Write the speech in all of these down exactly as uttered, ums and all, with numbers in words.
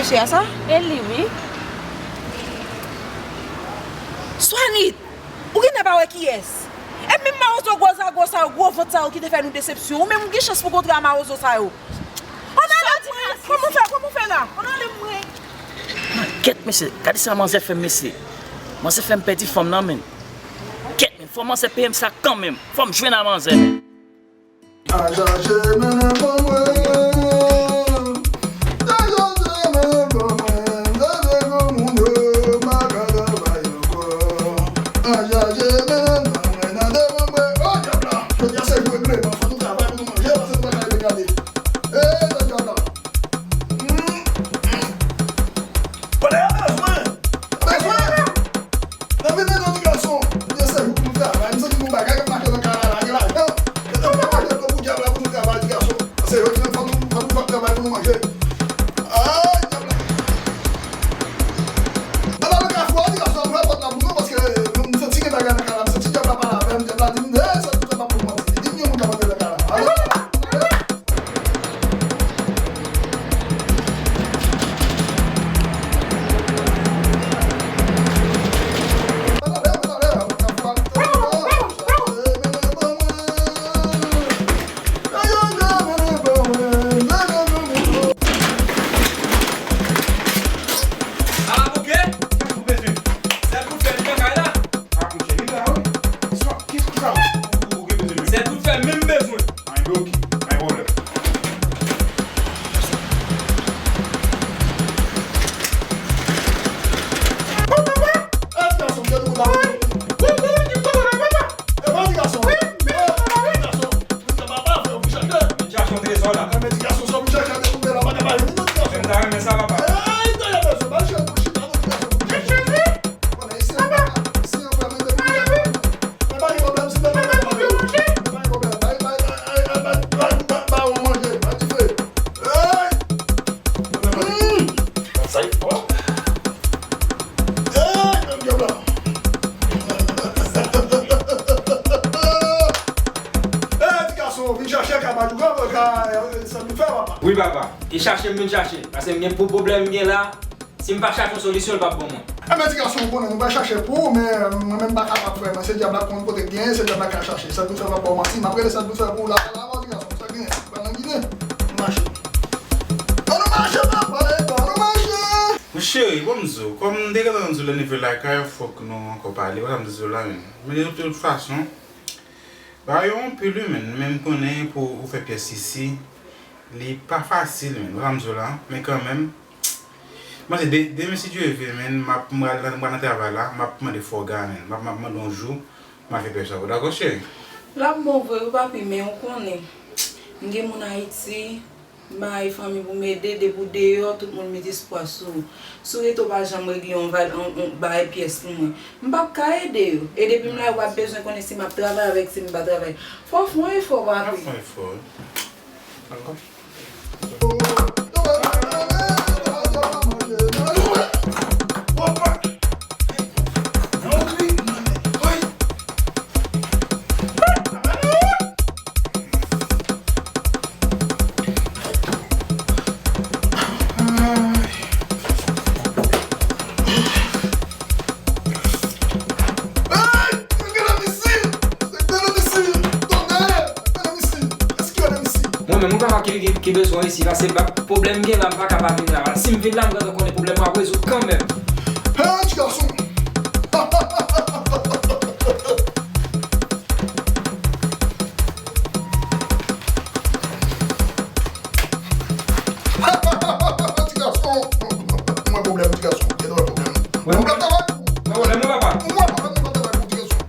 Chè a sa? E li, wi. Swanit! Ou genlè pa wè kiyès? E menm mawozo gwo zago sa yo, gwo vant sa yo ki te fè nou desepsyon. Ou menm ou gen chans pou kontre a mawozo sa yo. Ann ale mwen! Kòman w fè? Kòman w fè la? Ann ale mwen! Kèt mesye, gade sa manzè fè m mesye. Manzè fè m pèdi fanm nan men. Kèt men, fò manzè peye m sa kanmenm. Fò m jwenn a manzè men. Ajaje mennen ban mwen. Ajaje mennen ban mwen. Leve granmoun yo, m pa ka travay ankò. Ajaje mennen ban mwen nan devan mwen. O dyab la, jodi a se jou regle, fò nou travay pou nou manje, paske nou pa ka rete gade. E, sa dyab la. Kote yo bezwen? Bezwen? Nan vini non ti gason. Ebyen se jou pou nou travay. M santi gon bagay k ap mache nan kay la, gen lajan. Gade yon bagay pou dyab la pou nou travay ti gason. Paske yo di menm fò nou, fò nou fè travay pou nou manje. Ay, dyab la. Ann al nan kafou a ti gason, ouvè pòt la pou nou, paske m santi gen bagay nan kay la. M santi dyab la pale avè m, dyab la di m, e, sa tout sa pa pou manti. Li di m gen moun k ap antre nan kay la. Ale. Ala bouke, kisa w bezwen? Sèl pou fè m nan kay la. A, monchè, li la, wi. Kisa, kisa w gen bezwen? Sèl pou fè m, men m bezwen. Ay, oke, pa gen pwoblèm. Sa e fò. Ey, menm dyab la. Ey, ti gason, vin chache kabaj ou, ka, ka, sa nou fè, papa. Wi, papa. E chache m vin chache. Paske m gen pou pwoblèm m gen la. Si m pa chache yon solisyon, l p ap bon mwen. Enben, ti gason, ou konnen nou pral chache pou ou, men mwen menm m pa kapab vrèman. Se dyab la k konn kote k genyen, se dyab la k al chache. Sa k vin fè m ap ba w manti, m ap rele sa k vin fè pou ou la, la, ti gason, sa k genyen? Pral nan Ginen. Mache. Ann nou mache, papa, e, ann nou mache. Mon cheri, bon m di w, kòm m te gentan di w lè n rive lakay, fòk nou ankò pale, wè sa m di w la, men. Men de tout fason, bagay yo anpil wi, men, men m konnen pou ou fè pyès isi, li pa fasil, men, wè sa m di w la, men kanmenm, m panse de, demen si Dye vle, men, m ap, m pral, m pral nan travay la, m ap mande fòga, men, m ap, m ap mande yon jou, m al fè pyès sa pou ou, dakò, cheri? L ap bon vre wi, papi, men ou konnen, m gen moun Ayiti, m bay fanmi pou m ede, depi w deyò, tout moun met espwa sou ou. Si w rete, w pa janm regle yon val-, yon, yon bagay pyès pou mwen. M p ap ka ede yo. E depi m la, yo p ap bezwen konnen si m ap travay avèk, si m pa travay. Fò w fè yon efò, papi. M ap fè yon efò, wi. Dakò. Mwen menm, ou pa wè ki, ki, ki bezwen isi, paske pa, pwoblèm m gen la, m pa ka pa vin la. Si m vin la, m gentan konnen pwoblèm mwen ap rezoud kanmenm. Hey, ti gason! Ti gason, mwen pwoblèm, ti gason, gen dwa pwoblèm. Mwen pap travay pou ou. Mwen pwoblèm, mwen papa. Mwen pwoblèm, mwen pap travay pou ou, ti gason.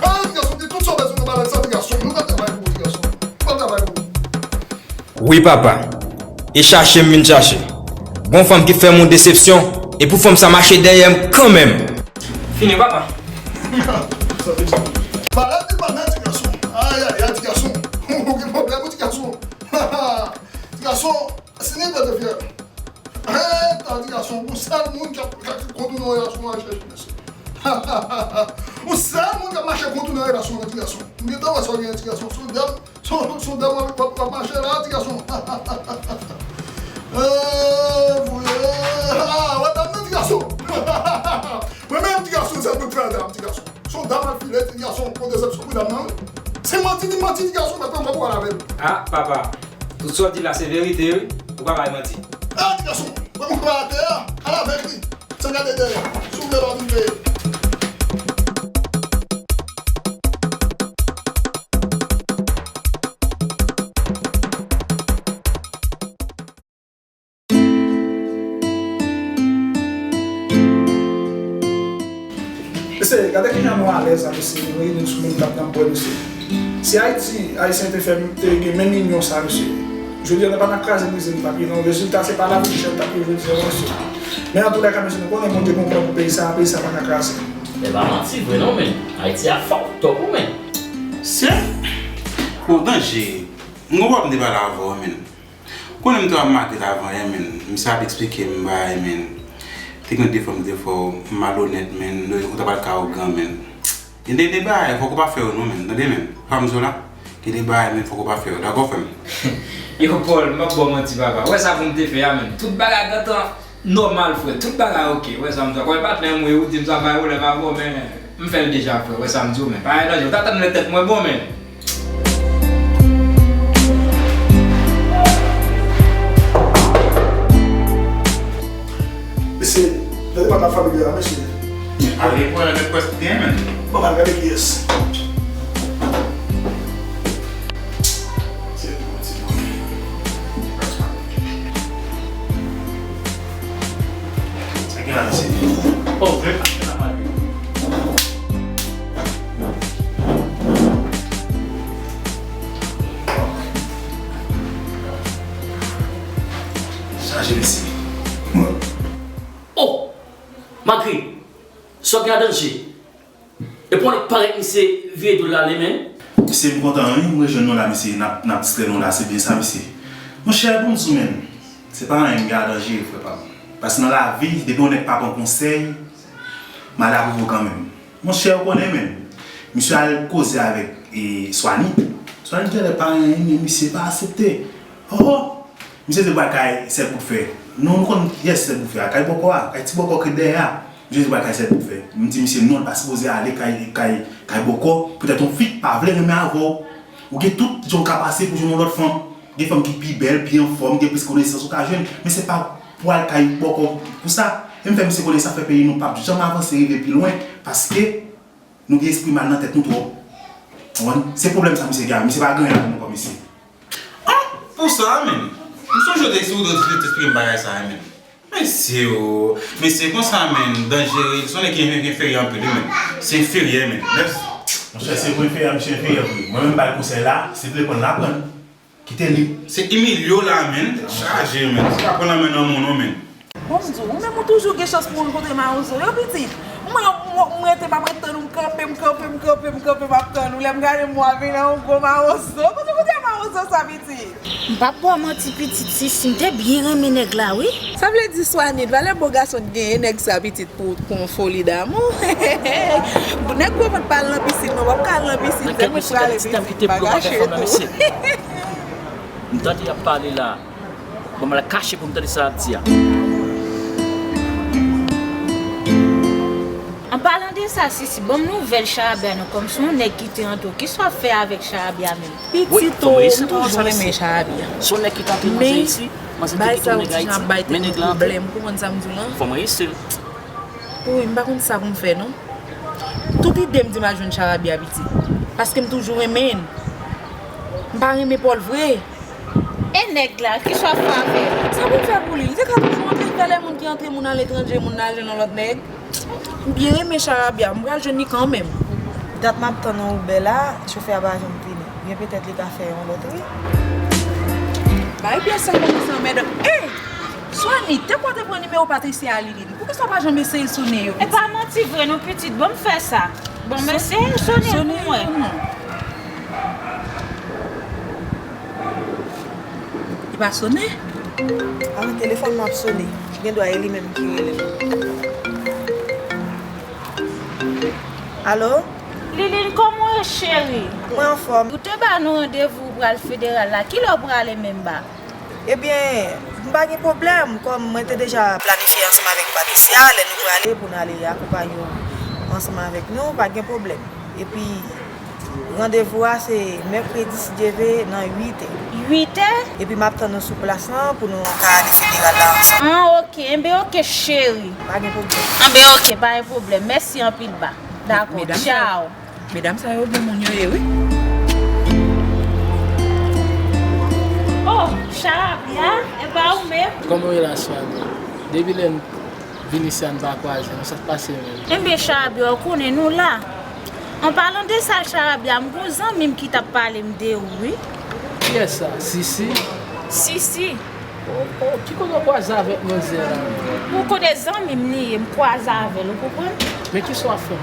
Ah, ti gason, di tout sa w bezwen nan bagay sa, ti gason. Mwen pap travay pou ou, ti gason. Mwen pap travay pou ou. Wi, papa. E chache m vin chache. Gon fanm ki fè m yon desepsyon, e pou fanm sa mache dèyè m kanmenm. Fini, papa. Malad li pa nan ti gason. Ay, ay, ay, ti gason. Ou gen pwoblèm, ti gason. Ti gason, si ni de fyè. Eta, ti gason, ou sèl moun k ap, k ap kontounen yon relasyon al chèche, mesye. Ou sèl moun k ap mache kontounen yon relasyon, ti gason. M gentan wè sa w genyen, ti gason. Sou dam, sou, sou dam w ap, w ap, w ap mache la, ti gason. Eh, voye. Ah, wè dam nan, ti gason. Mwen menm, ti gason, se pou fè dam, ti gason. Se yon dam al file, ti gason, pran desepsyon pou dam nan, wi. Se manti, li manti, ti gason, mwen pran mwen pou al avè l. Ah, papa, tout sa w di la, se verite, wi. Ou pa bay manti. Ah, ti gason, mwen mwen pa atè a, al avèk li. San gade dèyè, si w vle pa vin veye. Mesye, gade kijan nou alèz la, mesye. Nou reyini sou menm tab, n ap bwè, mesye. Si Ayiti, Ayisyen te fè, te gen menm inyon sa, mesye, jodi a, nou pa t ap kraze brize, nou t ap ye nan rezilta, se pa lavi chè, nou t ap ye jodi a, mesye. Men antoulèka, mesye, nou konnen Bondye gen yon plan pou peyi sa, peyi sa pa ka kraze. E pa manti vre non, men. Ayiti a fucked up, wi, men. Se, bon, danje. M gon pwoblèm m te pale avè w, men. Konnen m te ap maten avan yè, men. Misye ap eksplike m bagay, men. Te gen de fwa m te fè w malonèt, men. Ou t ap al ka ogan, men. Gen de, de bagay, fòk ou pa fè yo non, men. Tande, men. Sa m di w la? Gen de bagay, men, fòk ou pa fè yo. Dakò, frè m? Yo, Paul, m p ap ba w manti, papa. Ou wè sa pou m te fè a, men. Tout bagay gentan nòmal, frè. Tout bagay oke. Ou wè sa m di w la? Kòm patnè m ou ye, ou di m sa bay pwoblèm avè w, men m fè l deja, frè. Ou wè sa m di w, men. Pa gen danje. Ou t ap tann lè tèt mwen bon, men. Mesye, gade pa nan fanmi a, mesye. Ale pran nan prèske byen, men. Bon, al gade kiyès. Se bon, se bon. Sa gen la, mesye? Oh, chaje, mesye. Oh! Magri, sa w gen a danje? Epi w parèt misye vire do l ale, men. Mesye, m kontan, wi, m rejwenn nou la, mesye. N ap, n ap distrè nou la, se byen sa, mesye. Monchè, bon, m di w, men. Se pa anyen m gen a danje, frè pa m. Paske nan lavi, depi yon nèg pa pran konsèy, malè ap rive w kanmenm. Monchè, ou konnen menm. Misye al koze avèk, e, Swanit. Swanit genlè pa anyen, men misye pa aksepte. Oh, oh! Misye di l pral kay sèl bout fè. Non, nou konn kiyès sèl bout fè a. Kay bòkò a, kay ti bòkò ki dèyè a. Misye di l pral kay sèl bout fè. M di misye non, l pa sipoze ale kay, kay, kay bòkò. Poutèt yon fi k pa vle renmen avè w. Ou gen tout jan w ka pase pou jwenn yon lòt fanm. Gen fanm ki pi bèl, pi anfòm, gen plis konesans ou ka jwenn. Men se pa pou al kay bòkò pou sa. E m fè misye konnen sa fè peyi nou p ap janm avanse rive pi lwen. Paske nou gen espri mal nan tèt nou twòp. Konprann? Se pwoblèm sa misye gen a, misye pa gen anyen avè nou kòm mesye. Ah, pou sa, men. M sonje w te, si w te, te, te eksplike m bagay sa, men. Mesye, o, mesye, konsa, men, danjere, se yon nèg ki enferyè anpil, wi, men. Se enferyè, men. Monchè, se pou enferyè, misye enferyè vre. Mwen menm, m ba l konsèy la, si l vle pran l, l ap pran l. Kite li. Se imilye w la, men. Chaje, men. Se pa pran nan men nan moun, non, men. Bon, m di w, ou menm ou toujou gen chans pou w rankontre mawozo yo, pitit. Mwen, mwen, mwen rete, m ap ret tann ou, m kanpe, m kanpe, m kanpe, m kanpe, m ap tann ou. Lè m gade m wè w vin an yon gwo mawozo. Kote, kote mawozo sa, pitit? M p ap ba w manti, pitit, Sisi, m te byen renmen nèg la, wi. Sa vle di, Swanit, valè bo gason t genyen nèg sa, pitit, pou, pou yon foli damou. Nèg gwo vant pa al nan pisin, non, w ap ka al nan pisin, sèl mwen prale pisin, pa kache tou. M tande y ap pale la. Bon, m al kache pou m tande sa l ap di a. An palan de sa, Sisi, ban m nouvèl Charabia non, kòmsi yon nèg ki te antre w. Kisa w ap fè avèk Charabia menm? Pitit o, m toujou renmen Charabia. Se yon nèg ki t antre manje isi, manzè te kite yon nèg Ayiti, men nèg la antre. Ou konprann sa m di w lan? Fò m reyisi l. Wi, m pa konn sa pou m fè non. Tout ide m di m al jwenn Charabia pitit. Paske m toujou renmen l. M pa renmen Paul vre. E nèg la, kisa w ap fè avè l? Sa pou m fè pou li? Li te ka toujou antre, li fè lè moun ki antre, moun aletranje, moun al jwenn yon lòt nèg. M byen renmen Charabia, m pral jwenn li kanmenm. Dat m ap tann yon Uber la, chofè a pa janm vini. Byen petèt li ka fè yon lòt ri. Bay pyès sa kòmanse anmèdan. Ey! Swanit, te kwè w te pran nimewo Patricia a, Liline. Poukisa w pa janm eseye sone yo, pitit? E pa manti vre non, pitit. Ban m fè sa. Ban m eseye sone pou mwen. Li pa sone? Avan telefòn nan ap sone. Gendwa e li menm ki rele m. Alo? Liline, kòman w ye, cheri? Mwen anfòm. Ou te ba nou randevou ou pral federal la. Kilè w prale menm ba? Ebyen, M pa gen pwoblèm, kòm mwen te deja planifye ansanm avèk Patricia, lè nou prale pou n ale akonpaye w ansanm avèk nou, pa gen pwoblèm. Epi, randevou a se mèkredi, si Dye ve, nan uit è. Uit è? Epi m ap tann nou sou plas lan pou nou ka ale Federal la ansanm. Ah, ok. Enben, ok, cheri. Pa gen pwoblèm. Enben, ok, pa gen pwoblèm. Mèsi anpil, ba. Dakò, medam sa yo, tchaw. Medam sa yo bon moun yo ye, wi. Oh, Charabia, e pa ou menm? Kòman relasyon an ye? Depi lè n vin isi a, n pa kwaze, non, sa k pase menm? Enben, Charabia, ou konnen nou la. An palan de sa, Charabia, m gon zanmi m ki t ap pale m de ou, wi. Kiyès sa? Sisi? Sisi. Oh, oh, ki kote w kwaze avèk manzè la menm? Ou konnen zanmi m li ye, m kwaze avè l, ou konprann? Men kisa w ap fè m?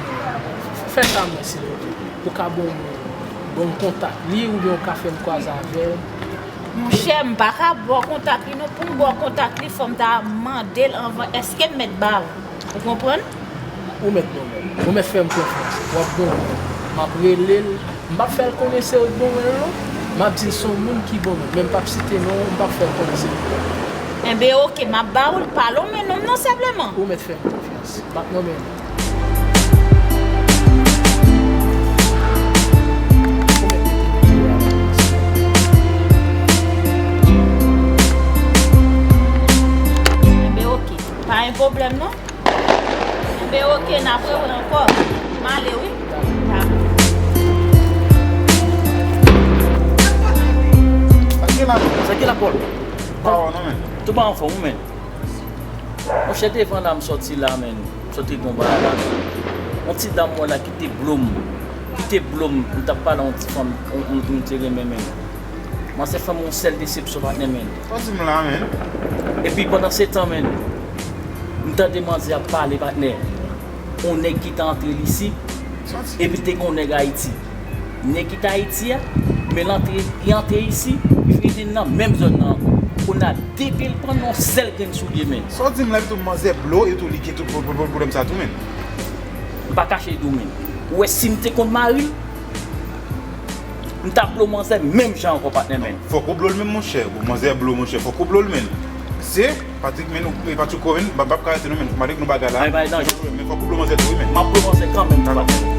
Fè sa mwen, silvouplè. Ou ka ban m, ban m kontak li, oubyen ou ka fè m kwaze avè l? Monchè, m pa ka ba w kontak li non. Pou m ba w kontak li, fò m ta mande l anvan. Èske m mèt ba w? Ou konprann? Ou mèt ban mwen. Ou mèt fè m konfyans. W ap ban mwen. M ap rele l. M p ap fè l konnen se ou k ban mwen l non. M ap di l se yon moun ki ban mwen, men m p ap site non, m p ap fè l konnen se mwen. Enben, ok, m ap ba ou l, pa lonmen non m non senpleman. Ou mèt fè m konfyans. M ap nonmen l. Ou mèt mete nan kè a. Enben, ok, pa gen pwoblèm non. Enben, ok, n ap rewè ankò. M ale, wi. Dakò. Sa gen la, sa gen la, Paul? Pa wè non, men. Tou pa anfòm, ou, men. Monchè, devan la, m sòti la, men. M sòti gon bagay la. Yon ti dam, mwen la, ki te blo m. Ki te blo m. M t ap pale yon ti fanm, m, m, m te renmen, men. Manzè fè m yon sèl desepsyon, patnè, men. Sa w di m la, men? Epi pandan se tan, men, m tande manzè ap pale, patnè. Yon nèg ki te antre l isi, epi te gen yon nèg Ayiti. Nèg ki te Ayiti a, men l antre, li antre isi, li fin vin nan menm zòn nan ankò. Kounye a, depi l pran yon sèl grenn soulye, men. Sa w di m la, epi tou manzè blo, epi tou li gen tout pwoblèm sa tou, men. M pa kache di w, men. Ou wè, si m te konn mari l, m t ap blo manzè menm jan ankò, patnè, men. Fòk ou blo l menm, monchè. Bon, manzè blo, monchè, fòk ou blo l, men. Se Patrick, men, ou, e Patrick, men, m p ap ka rete non, men. Fòk m ale ak nou bagay la. Ay, bay, non, men fòk ou blo manzè tou, wi, men. M ap blo manzè kanmenm, patnè.